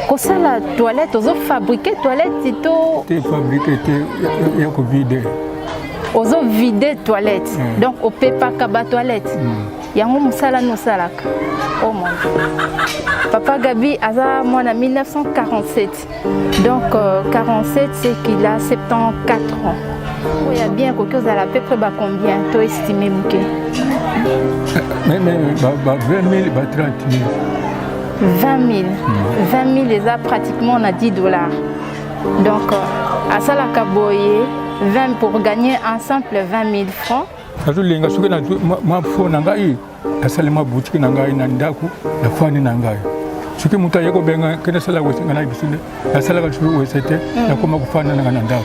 Kosala toilette, ozo fabriquer toilette to te fabriquer te, ya kovide. Ozo vide toilette. Donc opepaka ba toilette. Yango mosala no osalaka. Oh mon Dieu. Papa Gabi aza mwana 1947. Donc 47, c'est qu'il a 74 ans. Oya bien koki ozala à peu près ba combien to estimer moke? Mais ba 20 000, ba 30 000. 20 000. 20 000 eza pratiquement na 10 $. Donc asalaka boye 20 pour gagner un simple 20 000 francs. Nazolinga soki nazwi mwa fo na ngai, nasali mwa boutique na ngai na ndako, nafandi na ngai. Soki moto aye kobenga ke nasala WC, ngai nayebi biso nde nasalaka soki WC te, nakoma kofanda na ngai na ndako.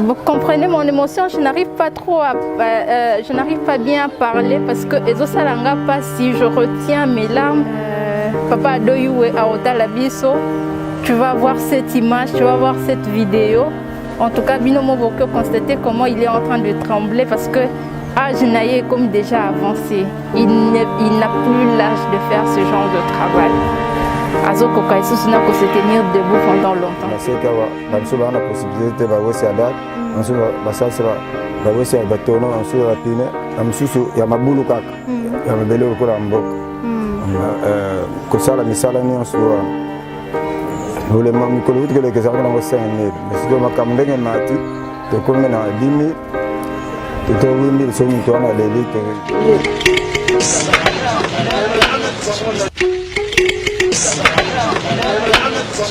Vous comprenez mon émotion, je n'arrive pas trop à, je n'arrive pas bien à parler parce que ezosala nga pas si je retiens mes larmes. Papa Adoyoué aotala biso, tu vas voir cette image, tu vas voir cette vidéo. En tout cas, bino moko constater comment il est en train de trembler parce que âge na ye comme déjà avancé. Il n'a plus l'âge de faire ce genre de travail. Azokoka lisusu na se tenir debout pendant longtemps. Naseki awa, bamosusu baa na possibilité te, ba WC ya date, bamosusu basalisa ba WC ya batono, bamosusu ya bapine, bamosusu ya mabulu kaka ya mabele lokola ya mboka. Kosala misala nyonso wana olema mikolo kuti koleka ezalaki nango 5000, mais sikoyo makambo ndenge mati, tokomi na 10 000 to 8000. Soki moto wana aleli to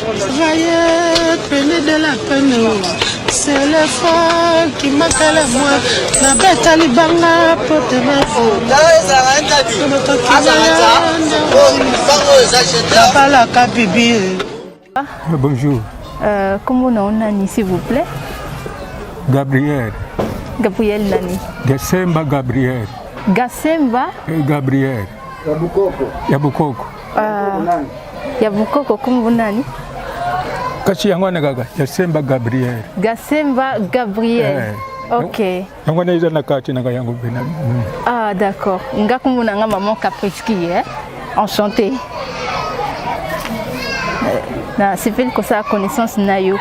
Travailler, peine de la peine, c'est l'effort qui m'appelle à moi. Nabeta libanga po te nabalaka bibi. Bonjour. Comment on nani, s'il vous plaît? Gabriel. Gabriel nani? Gasemba Gabriel. Gasemba. Gabriel. Ya Bukoko. Ya Bukoko, kombo nani? Kasi yango wana kaka Gasemba Gabriel. Gasemba Gabriel. Ok. Yango wana eza na kati nanga yango mpena. Ah d'accord. Nga kombo na nga maman Capriski, hein? Enchanté. Na sepeli kosala connaissance na yo.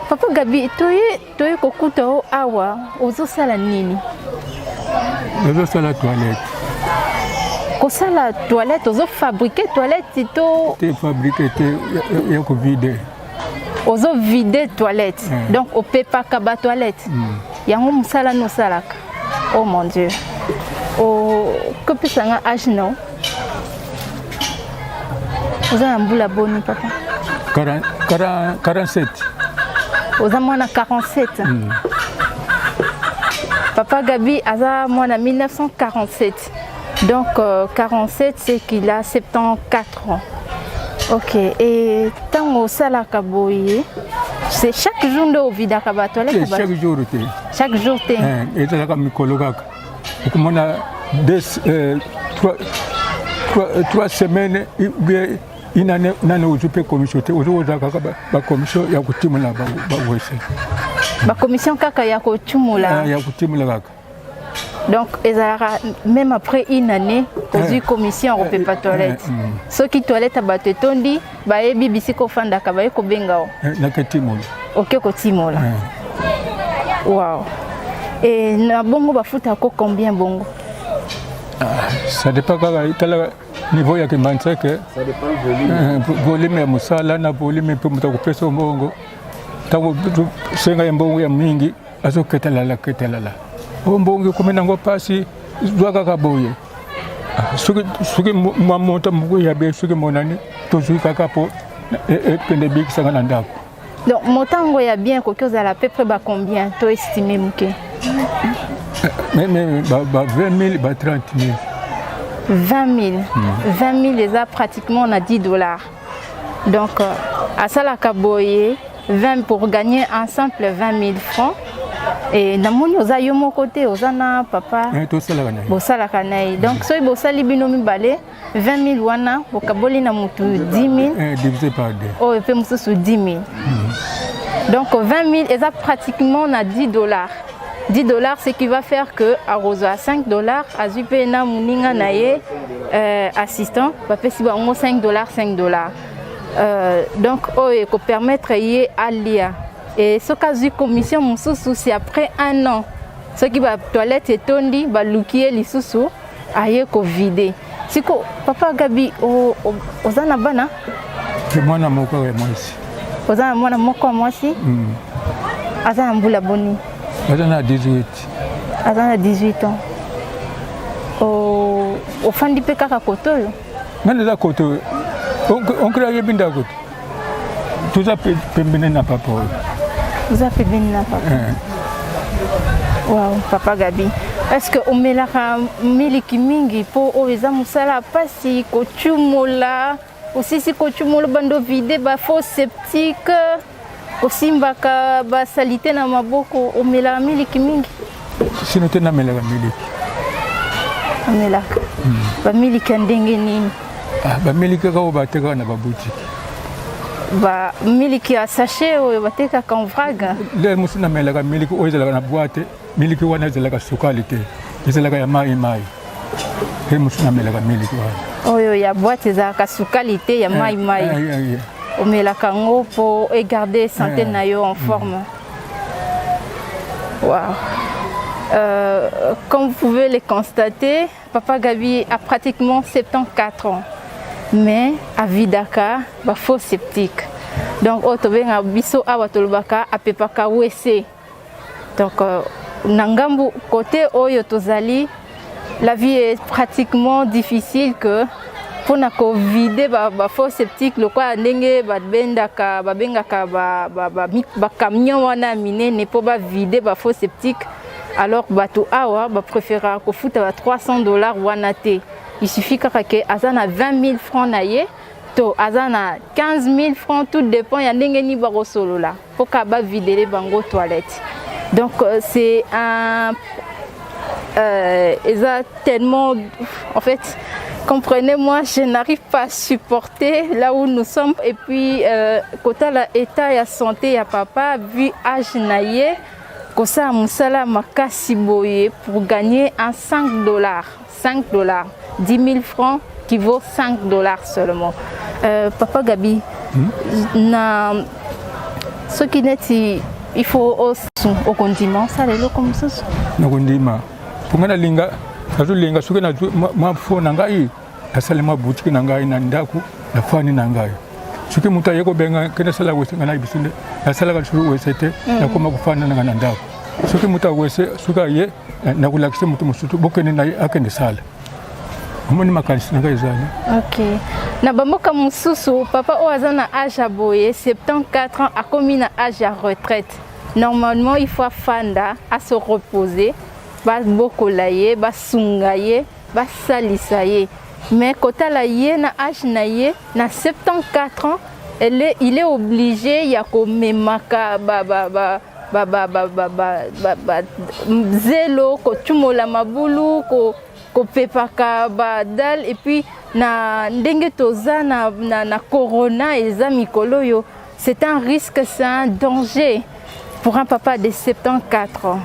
Papa Gabi, toye kokuta o awa, ozosala nini? Nazosala toilette. Kosala toilette, ozofabriquer toilette to te fabriquer te, ya kovide. Ozovide toilette. Donc opepaka ba toilette. Yango mosala no osalaka. Oh mon Dieu. Okopesa nga âge no? Oza na mbula boni, papa? 47. Oza mwana 47. Papa Gabi aza mwana 1947. Donc 47, c'est qu'il a 74 ans. Ok. Et ntango osalaka boye, c'est chaque jour nde ovidaka ba toilette? Chaque jour te. Chaque jour te? Ezalaka mikolo kaka, okomona deux, 3 semaines ou bien une année nani ozwi mpe commission te. Ozokozala kaka ba commission ya kotimola ba WC. Ba commission kaka ya kotumula? Ya kotimola kaka. Donc ezalaka même après une année ozwi commission ya kopepa toilette. Soki toilette ya bato etondi, bayebi bisika ofandaka, baye kobenga o. Naketimola. Oke kotimola. Wow. E na bongo bafutako combien bongo? Ça dépend kaka, tala niveau ya Kimbanseke, volume ya mosala na volume mpe moto akopesa mbongo. Ntango senga ye mbongo ya mingi, azoketalala ketalala o mbongo ekomi nango mpasi, zwa kaka boye. Soki mwa moto moko ya be, soki monani tozwi kaka mpo ekende ebikisanga na ndako. Donc motango ya bien ekoki ozala à peu près ba combien, to estime moke? Mais ba 20 000, ba 30 000. 20 000. 20 000 eza pratiquement na 10 $. Donc asalaka boye 20 pour gagner un simple 20 000 francs. E namoni oza yo moko te, oza na papa. Tosalaka na ye. Bosalaka na ye. Donc soki bosali bino mibale, 20 000 wana bokaboli na motu 10 000. Divisé par deux. Oyo mpe mosusu 10 000. Donc 20 000 eza pratiquement na 10 $. 10 $, ce qui va faire que akozwa 5 $, azwi mpe na moninga na ye assistant, bapesi bango 5 $, 5 $. Euh, donc oyo ekopermettre ye alia e soki azwi commission mosusu c'est après un an soki batoilette etondi baluki ye lisusu aye kovide siko papa gabi oza na bana mwana moko ya mwasi oza na mwana moko ya mwasi mm. aza na mbula boni aza na 18 aza na 18 ans ofandi mpe kaka kote oyo Nani eza koto oncle ayebi ndako te toza pembeni na papa oyo oza pembeni na papa eh. Wow, papa Gabi est-ce que omelaka miliki mingi mpo oyo eza mosala mpasi kocumola osisi kocumola bando vide bafaux septique Osimbaka ba salite na maboko, omelaka miliki mingi? Sino te namelaka miliki. Omelaka? Hmm. Ba miliki ya ndenge nini? Ah, ba miliki kaka oyo batekaka na ba boutique. Ba miliki ya sachet oyo batekaka en vrac? Nde mosusu namelaka miliki oyo ezalaka na boite, miliki wana ezalaka sukali te, ezalaka ya mai mai. Pe mosusu namelaka miliki wana. Oyo ya boite ezalaka sukali te, ya mai mai. Eh, eh, eh. Omelaka yango mpo egarde santé eh. na yo en forme. Wow. Euh, comme vous pouvez le constater, Papa Gabi a pratiquement 74 ans. Mais avidaka ba faux sceptique. Donc oyo tobenga biso awa tolobaka apepaka wese. Donc euh, na ngambu côté oyo tozali la vie est pratiquement difficile que mpona kovide ba, ba faux septique lokola ndenge babendaka babengaka bacamion ba, ba, ba wana ya minene mpo bavide ba faux septique alors bato awa bapréféraka kofuta ba 300 dollars wana te. Il suffit kaka ke aza na 20 000 francs na ye to aza na 15 000 francs, tout dépend ya ndenge nini bakosolola mpo kaka bavidele bango toilette. Donc euh, c'est un euh, eza tellement, en fait, comprenez-moi, je n'arrive pas à supporter là où nous sommes. Et puis euh, kotala état ya santé ya papa, vu âge na ye, kosala mosala makasi boye pour gagner un 5 dollars, 5 dollars, 10 000 francs qui vaut 5 dollars seulement. Papa Gabi, na soki neti il faut okondima osala eloko mosusu? Nakondima mpo ngai nalinga, nazolinga soki nazwi mwa fo na ngai, nasali mwa boutique na ngai na ndako, nafandi na ngai. Soki moto aye kobenga ke nasala WC, ngai nayebi nde nasalaka lisusu WC te, nakoma kofanda na ngai na ndako. Soki moto awese, soki aye, nakolakisa moto mosusu, bokende na ye, akende sala. Omoni, makanisi na ngai ezali. Ok, na bamboka mosusu, papa oyo aza na age ya boye, 74 ans, akomi na age ya retraite. Normalement il faut afanda, ase reposer, babokola ye, basunga ye, basalisa ye. Mais kotala ye na age na ye, na 74 ans, il est obligé ya komemaka ba, ba, ba, ba, ba, ba, ba, ba, ba, ba, zelo, kotumola mabulu, ko, kopepaka badale. Et puis na ndenge toza na corona eza mikolo oyo, c'est un risque, c'est un danger pour un papa de 74 ans.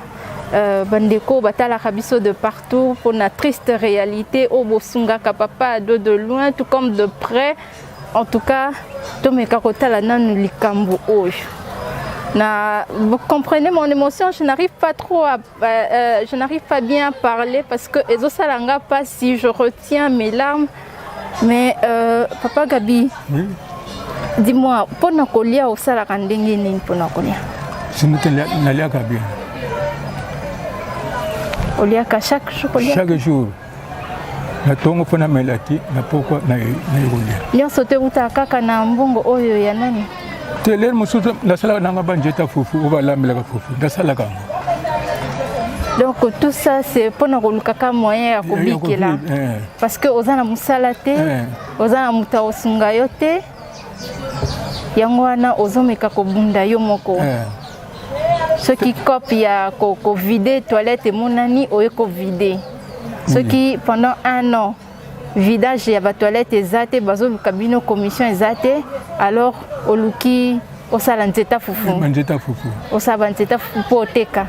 Bandeko batalaka biso de partout, mpona triste réalité oyo, bosungaka papa Ado de loin tout comme de près. En tout cas, tomeka kotala nanu likambo oyo na, vous comprenez mon émotion, je n'arrive pas trop à je n'arrive pas bien à parler parce que ezosala nga pas si je retiens mes larmes. Mais papa Gabi, oui. Dis-moi, mpona kolia osalaka ndenge nini mpona kolia? Sino te, naliaka bien. Oliaka chaque jour, oliaka? Chaque jour, na ntongo mpo namela ti, na pokwa naye kolia. Nyonso te eutaka kaka na mbongo oyo ya nani? Te, lere mosusu nasalaka nanga banjeta fufu oyo balambelaka fufu, nasalaka yango. Donc tout ça, c'est mpona kolukaka moyen ya kobikela, parce que oza na mosala te, oza na moto akosunga yo te. Yango wana ozomeka kobunda yo moko. Soki cope ya kovide toilette emonani, oye kovide. Soki pendant un an vidage ya batoilette eza te, bazoluka bino, commission eza te, alors oluki osala nzeta fufu. Nzeta fufu. Osala banzeta fufu mpo oteka.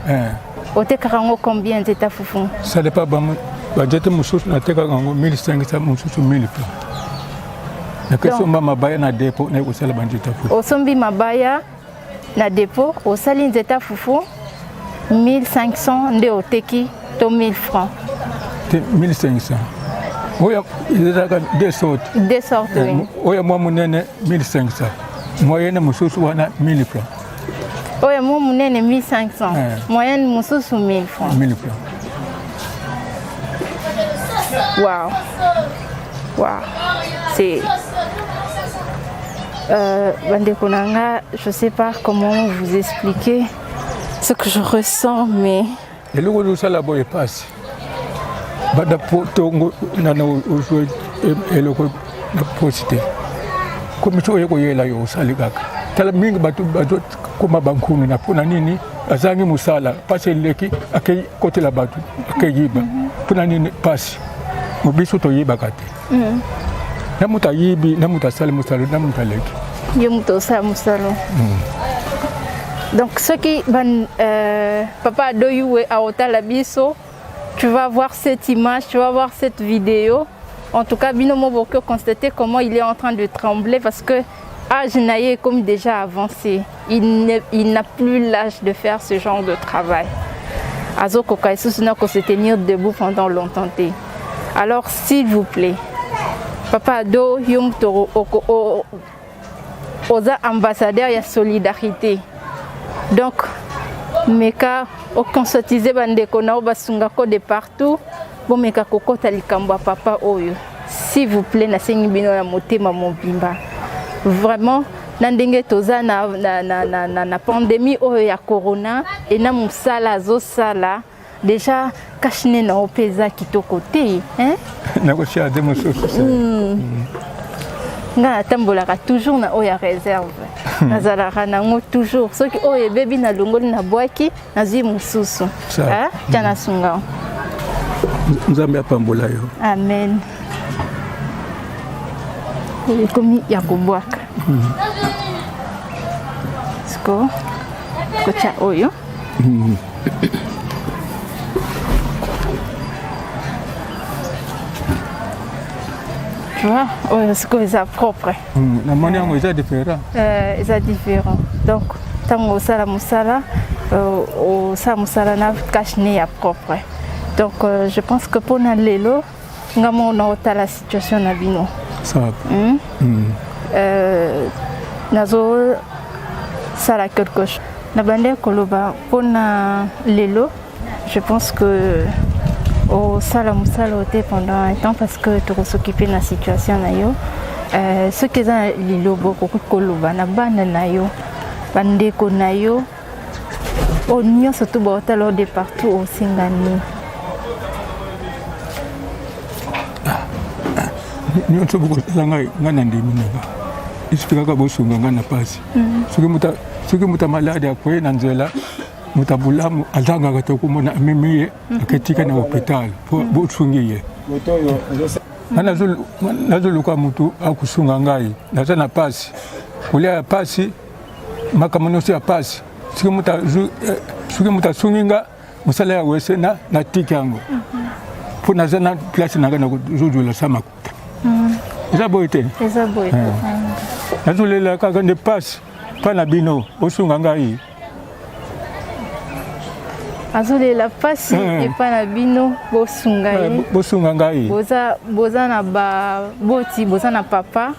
Otekaka yango combien, nzeta fufu? Ça dépend, banzete mosusu natekaka yango 1500, mosusu 1000 francs. Nakesomba mabaya na dépôt naye kosala banzete ya fufu. Osombi mabaya na dépôt osali nzete ya fufu 1500 nde oteki to 1000 francs? Te, 1500. Oyo ezalaka deux sortes. Deux sortes, eh, oui. Oyo mwa monene 1500, moyenne mosusu wana 1000 francs. Oyo mwa monene 1500, Eh. moyenne mosusu 1000 francs. 1000 francs. Waouh. Waouh. C'est. Bandeko na nga, je sais pas comment vous expliquer ce que je ressens, mais Eloko ozosala boye pasi banda po tongo nana ozwa eloko na posi te, komi soki oye koyela yo osali kaka. Tala mingi bato bazokoma bankunu na mpona nini? Azangi mosala, pasi eleki, akei kotela bato, akeyiba mpona nini? Pasi. Biso toyebaka te na moto ayibi, na moto asali mosala, na moto aleki. Yo moto osala mosala. Donc soki ban, papa Adoyue aotala biso, tu vas voir cette image, tu vas voir cette vidéo. En tout cas, bino moko constater comment il est en train de trembler parce que âge na ye est comme déjà avancé. Il n'a plus l'âge de faire ce genre de travail. Azokoka lisusu na se tenir debout pendant longtemps te. Alors s'il vous plaît, papa Ado, yo moto oza ambassadeur ya solidarité. Donc meka oconscientiser bandeko na oyo basungako de partout, bomeka kokɔta likambo ya papa oyo. S'il vous plaît, nasengi bino na motema mobimba. Vraiment, na ndenge toza na pandémie oyo ya corona e na mosala azosala déjà cache-nez na yo mpe eza kitoko te, hein? Nakotia de mosusu. Nga natambolaka toujours na oyo ya réserve, nazalaka nango toujours. Soki oyo ebebi, nalongoli, nabwaki, nazwi mosusu. Tia nasunga. Nzambe apambola yo. Amen. Oyo ekomi ya kobwaka. Siko kotya oyo. Tu vois, oyo sikoyo eza propre. Namoni yango eza différent. Eza différent. Donc ntango osala mosala, osala mosala na cache-nez ya propre. Donc je pense que mpona lelo, nga moko na otala situation na bino. Ça va. Nazosala quelque chose na bande koloba mpona lelo. Je pense que osala mosala oyo te pendant un temps parce que tokos'occuper na situation na yo. Soki eza na liloba okoki koloba na bana na yo, bandeko na yo oyo nyonso to baotala oyo de partout, osenga nini? Nyonso bokosala ngai, ngai na ndimi nanga isuki kaka bosunga ngai na pasi. Soki moto malade akwei na nzela, moto abulamu azangaka te komona, amemi ye, aketika na hôpital po bosungi ye. Ngai nazoluka motu akosunga ngai. Naza na pasi, kolia ya pasi, makambo nyonso ya pasi. Soki moto asungi nga mosala ya wese, na natiki yango mpo naza na place na ngai nazozwela sa makuta. Eza boye te? Eza boye. Nazolela kaka nde pasi mpa na bino, bosunga ngai. Azolela mpasi epai na bino, bosunga ye. Bosunga ngai. Boza na baboti, boza na papa.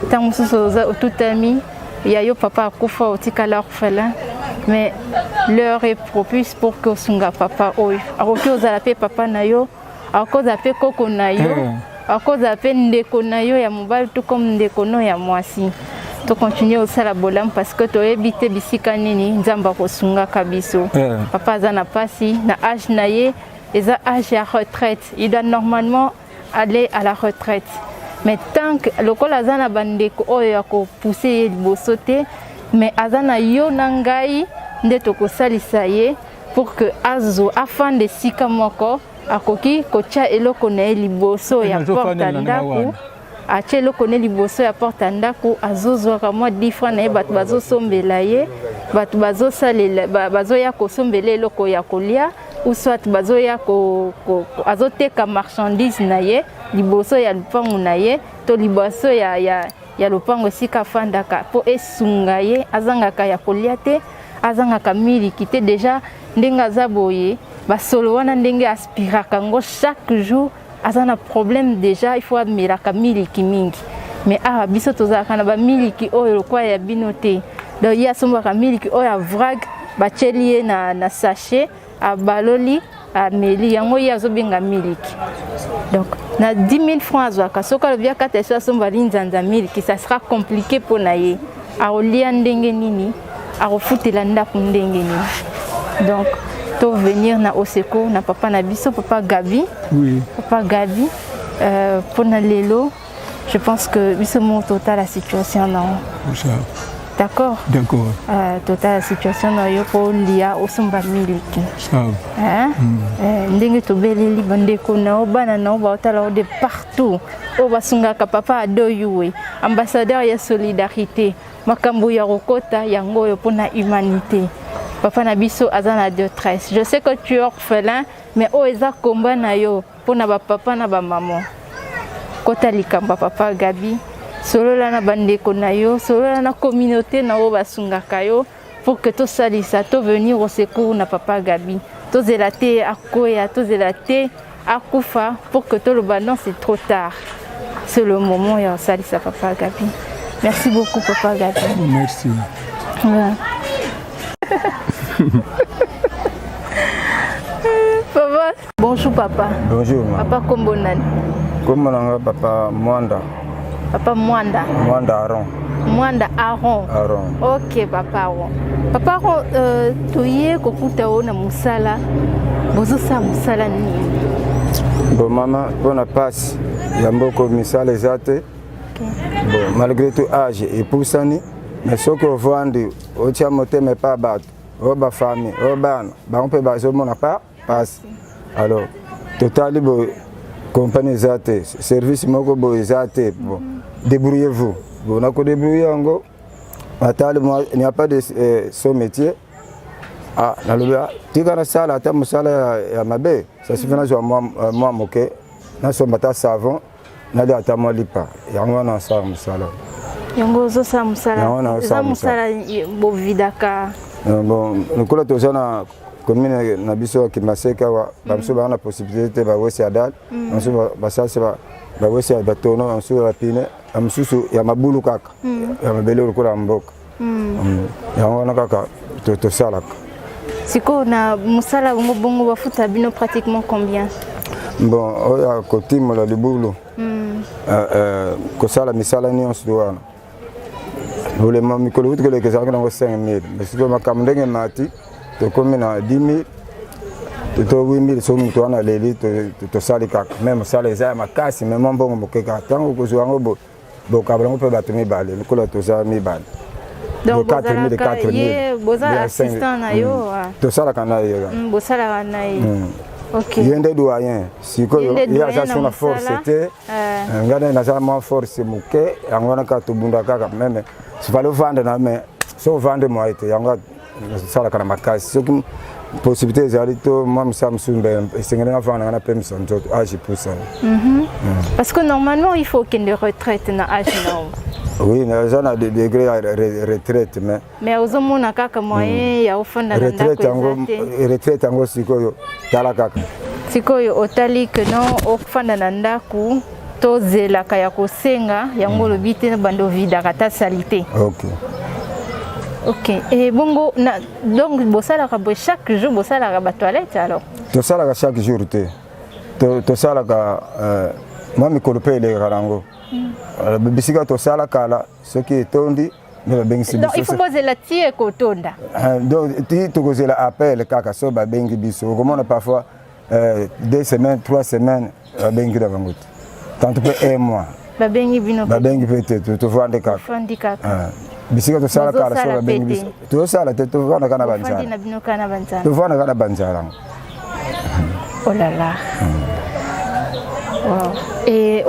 Ntango mosusu otutami ya yo papa akufa, otikala orphelin, mais l'heure est propice pour que osunga papa oyo. Akoki ozala mpe papa na yo, akoki ozala mpe koko na yo, akoki ozala mpe ndeko na yo ya mobali to comme ndeko no ya mwasi. Tocontinuer osala bolamu parce que toyebi te bisika nini Nzambe akosungaka biso. Papa aza na mpasi na âge na ye, eza âge ya retraite, il doit normalement aller à la retraite, mais tant que lokola aza na bandeko oyo ya kopousser ye liboso te, mais aza na yo na ngai nde tokosalisa ye pour que azo afanda esika moko, akoki kotia eloko na ye liboso ya porte ya ndako. Atie eloko ne liboso ya porte ya ndako, azozwaka mwa 10 francs na ye, bato bazosombela ye, bato bazosalela, bazoya kosombela eloko ya kolia ou soit bazoya azoteka marchandise na ye. liboso ya lupangu na ye to liboso ya, ya, ya lopango esika afandaka mpo esunga ye azangaka ya kolia te azangaka miliki te deja ndenge aza boye basolo wana ndenge aspiraka yango chaque jour aza na problème deja il faut amelaka miliki mingi mais awa biso tozalaka na bamiliki oyo lokola ya bino te donc ye asombaka miliki oyo ya vrag batieli ye na, na sachet abaloli ameli yango ye azobenga miliki donc na 10 000 francs azwaka soki alobi akata eso asomba linzanza miliki ça sera compliqué mpo na ye akolia ndenge nini akofutela ndako ndenge nini donc to venir na au secours na papa na biso papa Gabi oui. papa Gabi euh, mpo na lelo je pense que biso moko totala situation na d'accord d'accord euh, totala situation na yo mpo olia osomba miliki hein? mm. euh, ndenge tobeleli bandeko na yo bana na yo baotala yo de partout oyo basungaka papa ado yuwe ambassadeur ya solidarité makambo ya kokota yango oyo mpo na humanité papa na biso aza na détresse je sais que tu es orphelin mais oyo eza komba na yo mpo na bapapa na bamama kota likambo ya papa gabi solola na bandeko na yo solola na communauté na oyo basungaka yo pour que tosalisa to venir au secours na papa gabi tozela te akwea tozela te akufa pour que toloba non c'est trop tard c'est le moment ya kosalisa papa gabi merci beaucoup papa gabi merci ouais. papa bonjour papa bonjour ma. papa kombo nani kombo na nga papa mwanda papa mwanda mwanda aron mwanda aron aron ok papa aron papa aron euh, toye kokuta yo na mosala bozosala mosala nini bon mama mpona mpasi ya mboko misala eza te bon malgré tout age epusani mais soki ovandi otya motema epa bato oyo bafami oyo bana bango mpe bazomona pa pasi alors totali boye compagnie eza te service moko boye eza te bon débrouillez vous bon nakodébrouille yango atali il n'y a pas de euh, son métier ah nalobi ah, tika nasala ata mosala ya, ya mabe ça suffit nazwa mwa euh, moke nasomba ata savon nalia ata mwa lipa yango wana nasala mosala yango ozosala mosala eza mosala bovidaka euh, bon lokola toza na commune na biso ya kimaseke awa mm. bamosusu baa na possibilité te bawesi ya dale mm. bamosusu basalisi bawesi ya batono bamosusu ya bapine bamosusu ya mabulu kaka mm. ya mabele lokola ya mboka yango wana kaka tosalaka sikoyo na mosala yango bongo bafuta bino pratiquement combien bon oyo ya kotimola libulu euh, euh, kosala misala nyonso wana bolema mikolo kutu koleka ezalaki nango 5000 mais sikoyo makambo ndenge emati tokomi na 10000 to 8000 soki moto wana aleli tosali kaka me mosala eza ya makasi me mwa mbongo moke kaka ntango okozwa yango boye bokabala yango mpe bato mibale lokola toza mibale Donc, bozalaka ye boza assistant na yo mm. tosalaka na ye mm, bosalaka na ye mm. okay. ye nde doyen sikoyo ye aza so na force te eh. Eh, ngai nde naza mwa force moke yango wana kaka tobunda kaka meme sifale ovanda na me so ovande mwa te yango nasalaka na makasi soki possibilité ezali to mwa mosala mosusu mbe esengeli navanda ngai napemisa nzoto age epusani mhm. mm. parce que normalement il faut okende retraite na age na oui naza na degré ya retraite mais mais ozomona kaka moyen mm. ya ofanda na ndako eza te retraite yango sikoyo tala kaka sikoyo otali que non ofanda na ndako tozelaka ya kosenga yango mm. olobi te bando ovidaka ata salite ok ok e bongo na, donc bosalaka boye chaque jour bosalaka batoilette alors tosalaka chaque jour te tosalaka euh, mwa mikolo mpe elekaka nango mm. euh, bisika tosala kala soki etondi nde babengisi biso il faut bozela ti ekotonda euh, donc ti tokozela appel kaka so babengi biso okomona parfois euh, deux semaines trois semaines babengi na bango te tanto mpe un mois babengi bino babengi mpe te tovandi kaka ah, bisika tosala kala so babengi biso tozosala te tovanda kaka na banzala tovanda kaka na banzala yango oh là là hmm. wow. e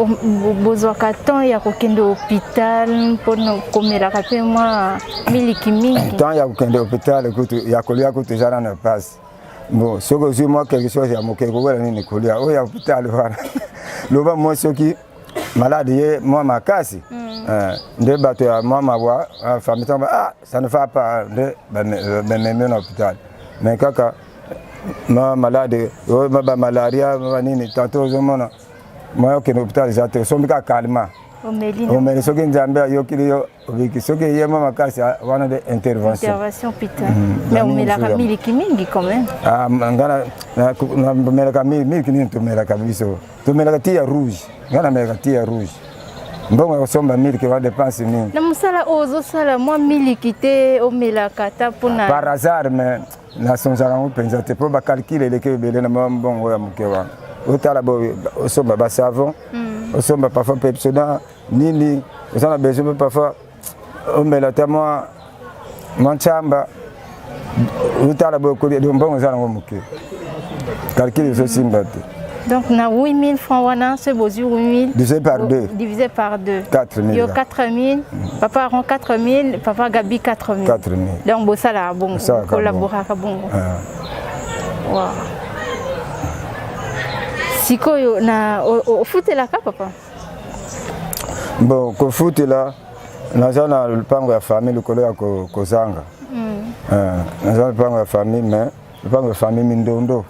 bozwaka temps ya kokende hôpital mpona komelaka mpe mwa miliki mingi temps ya kokende hôpital kutu ya kolia kutu eza nano mpasi. Bon, soki ozwi mwa quelque chose ya moke, ekokola nini kolia oyo ya hôpital wana. Loba mwa soki malade ye mwa makasi, nde bato ya mwa mawa, famille ntango, ah, ça ne va pas, nde bamemi na hôpital. Mais kaka ma malade oyo, ma bamalaria, banini, tantôt ozomona mwa okende hôpital eza te, osombi kaka calmant. Omeli. Omeli, soki Nzambe ayokili yo, obiki. Soki eye mwa makasi wana, nde intervention. Intervention hôpital. Mais omelaka miliki mingi quand même. Ah, nga namelaka miliki nini? Tomelaka biso, tomelaka ti ya rouge. Nga namelaka ti ya rouge. Mbongo ya kosomba miliki wa dépense mingi. Na mosala oyo ozosala, mwa miliki te omelaka ata mpona? Par hasard, mais nasonzaka yango mpenza te, mpo bacalculs eleki ebele na mwa mbongo ya moke wana. Otala boye, osomba basavon, osomba parfois Pepsodent nini, oza na besoin mpe parfois omela ta mwa ntsamba. Otala boye, kolia, mbongo eza nango moke, calcul ezosimba te. Donc na 8000 francs wana, soki bozwi 8000 Divisé par deux. Divisé par deux. 4000. Yo 4000, papa Aaron 4000, papa Gabi 4000. 4000. Donc bosalaka bongo. Bosalaka bongo. Collaboraka bongo. Ah. Wow. Sikoyo na ofutelaka, papa? Bon, kofutela, naza na lupango ya famille likolo ya kozanga. Naza na lupango ya famille, mais lupango ya famille mindondo,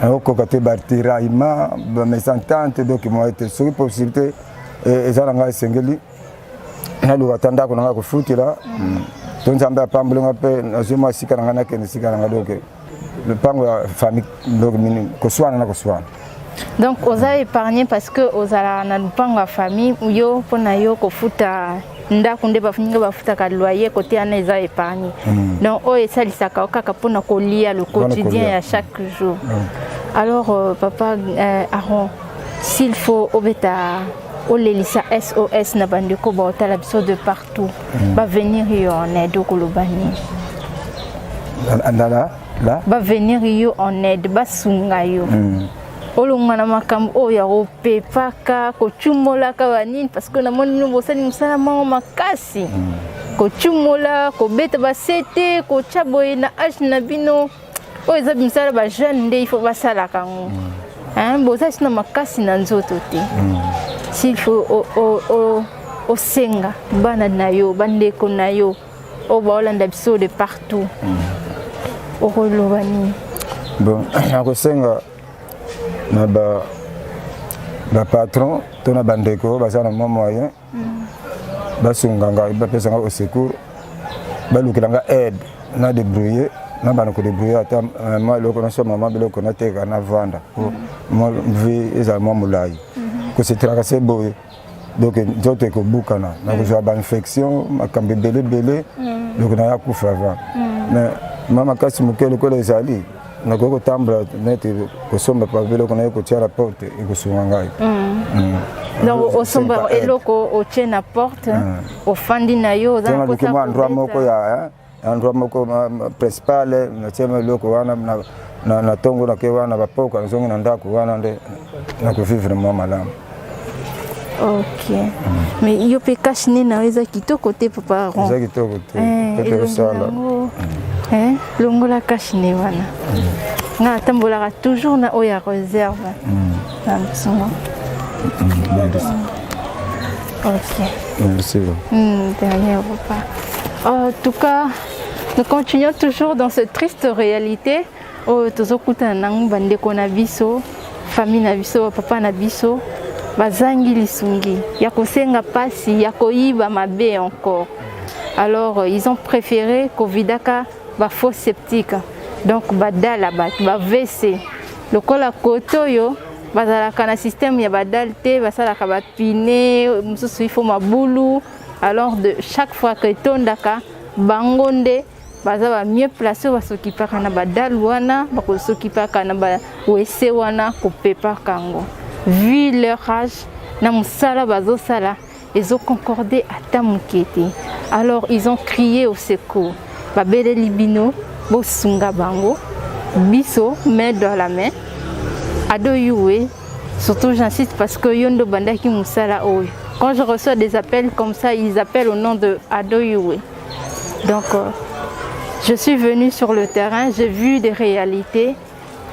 okoka te, batiraillement, bamésentente. Donc moi te, soki possibilité eza na ngai, esengeli naluka ata ndako na ngai kofutela to Nzambe apambolinga mpe nazwi mwa esika na ngai, nakende esika na ngai. Donc lupango ya famille, donc koswana na koswana. Donc oza épargné parce que ozalaka na lupango ya famille. Yo, mpona yo kofuta ndako nde baninga bafutaka loyer kote wana, eza épargné. Donc oyo esalisaka yo kaka mpona kolia le quotidien ya chaque jour. Alors papa Aaron, s'il faut obeta olelisa SOS na bandeko baotala biso de partout, bavenir yo en aide, okoloba nini? La la. Bavenir yo en aide, basunga yo olonga na makambo oyo ya kopepaka, kotumolaka banini, parce que namoni bino bosali mosala moko makasi, kotumola, kobeta basete, kotya boye. Na age na bino oyo eza misala bajeune nde il faut basalaka yango. Boza esi na makasi na nzoto te. S'il faut osenga bana na yo, bandeko na yo oyo baolanda biso de partout, okoloba nini? Bon, nakosenga na ba bapatron to na bandeko oyo baza na mwa moyen, basunga ngai, bapesa ngai au secours, balukela ngai aide na débrouiller, na bana kodébrouiller ata mwa eloko, nasomba mwa biloko, nateka, navanda po mwa vie ezala mwa molai. Kose tracasser boye, donc nzoto ekobukana, nakozwa bainfection, makambo ebele ebele, donc naya kufa avant. Mais mwa makasi moke lokola ezali, nakoki kotambola neti kosomba pa biloko naye kotia na porte, ekosunga ngai. Donc osomba eloko, otie na porte, ofandi na yo, oza na naluki mposa mwa endroit moko kobeta. Ya endroit moko principal, natie mwa eloko wana na ntongo, nake wana bapoka, nazongi na ndako wana, nde nakovivre mwa malamu. Ok, mais yo mpe cache-nez na yo eza kitoko te, papa Aaron. Eza kitoko te. Eh, Pepe elongi kosala. nango, eh, longola cache-nez wana. Nga atambolaka toujours na oyo ya réserve na biso. Merci. Ok. Merci. Dernier repas. En tout cas, nous continuons toujours dans cette triste réalité oyo tozokutana nango. Bandeko na biso, famille na biso, papa na biso bazangi lisungi ya kosenga, pasi ya koyiba mabe encore. Alors ils ont préféré kovidaka bafosses septiques, donc badalles bato baWC. Lokola kote oyo bazalaka na système ya badalles te, basalaka bapine mosusu, il faut mabulu. Alors de chaque fois que etondaka, bango nde baza ba mieux placé oyo basokipaka na badalles wana, bakosokipaka na baWC wana, kopepaka yango. Vu leur âge na mosala bazosala, ezoconcorde ata moke te. Alors ils ont crié au secours, babeleli bino bosunga bango. Biso main dans la main, Ado Yuwe surtout, j'insiste parce que yo nde obandaki mosala oyo. Quand je reçois des appels comme ça, ils appellent au nom de Ado Yuwe. Donc Je suis venue sur le terrain, j'ai vu des réalités.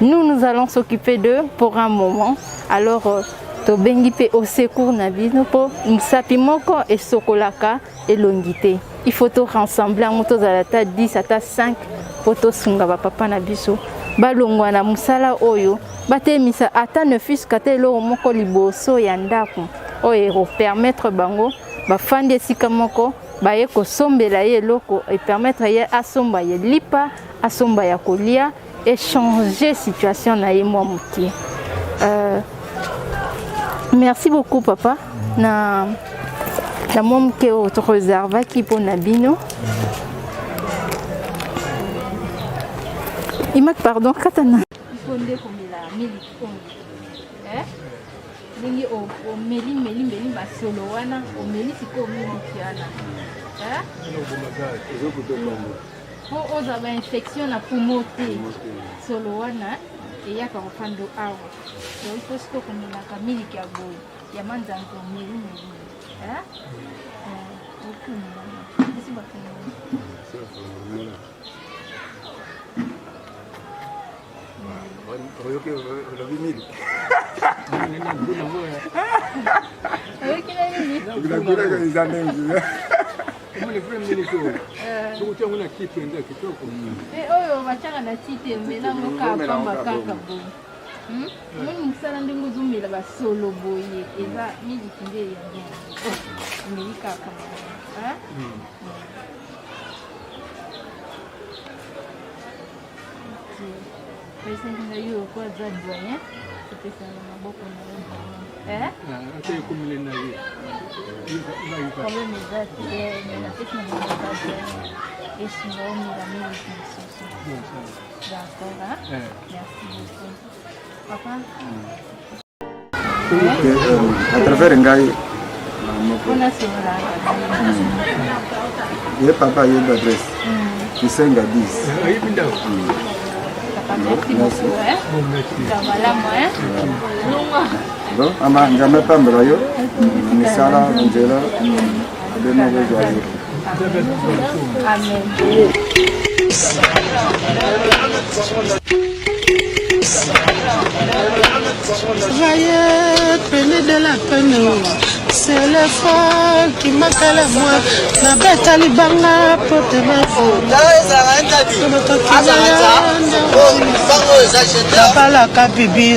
Nous, nous allons s'occuper d'eux pour un moment. Alors, euh, tobengi mpe au secours na bino mpo mosapi moko esokolaka elongi te. Il faut to rassembler yango, tozala ata 10 ata 5 mpo tosunga bapapa na biso balongwa na mosala oyo, batelemisa ata ne fût-ce ata eloko moko liboso ya ndako oyo ekopermettre bango bafandi esika moko, baye kosombela ye eloko, epermettre ye asomba ye lipa, asomba ya kolia, echanger situation na ye mwa moke. Merci beaucoup papa na mwa moke oyo toreservaki mpona bino. Imak, pardon, kata na ifo nde komela miliki oyo, eh? Ndenge omeli meli meli basolo wana, omeli sikoyo miliki wana, eh? Mpo ozwa bainfection na poumon te. Solo wana eyaka kofanda awa. Donc il faut sikoyo komelaka miliki ya boye ya manzanza, omeli meli, eh? Okomela esi bakomela. Oyoki olobi miliki. Oyoki na nini? Bilakilaka eza ndenge. Omoni vrai miliki oyo, soki otia yango na ti mpenza kitoko. Oyo batiaka na ti te, omelango kaka pamba kaka boye. Omoni mosala ndenge ozomela basolo boye, eza miliki nde ya bien, omeli kaka. Pesaki ngai yo ko aza doyen, topesana maboko na yo doyen. Ata ekomile na ye. Problème eza te, mais napesi na bango aza doyen, esunga omela miliki mosusu. D'accord, hein? Merci beaucoup papa. À travers ngai. Mpona solola. Ye papa ayebi adresse, Kisenga 10. Ayebi ndako. Papa, merci beaucoup, hein? Bon, merci. Malamu, hein? Bon mama, Nzambe apambola yo na misala na nzela abe moko ezwa yo. Amen. Travailler, prenez de la peine. C'est le fort qui m'appelle à moi. Nabeta libanga po te nabalaka bibi.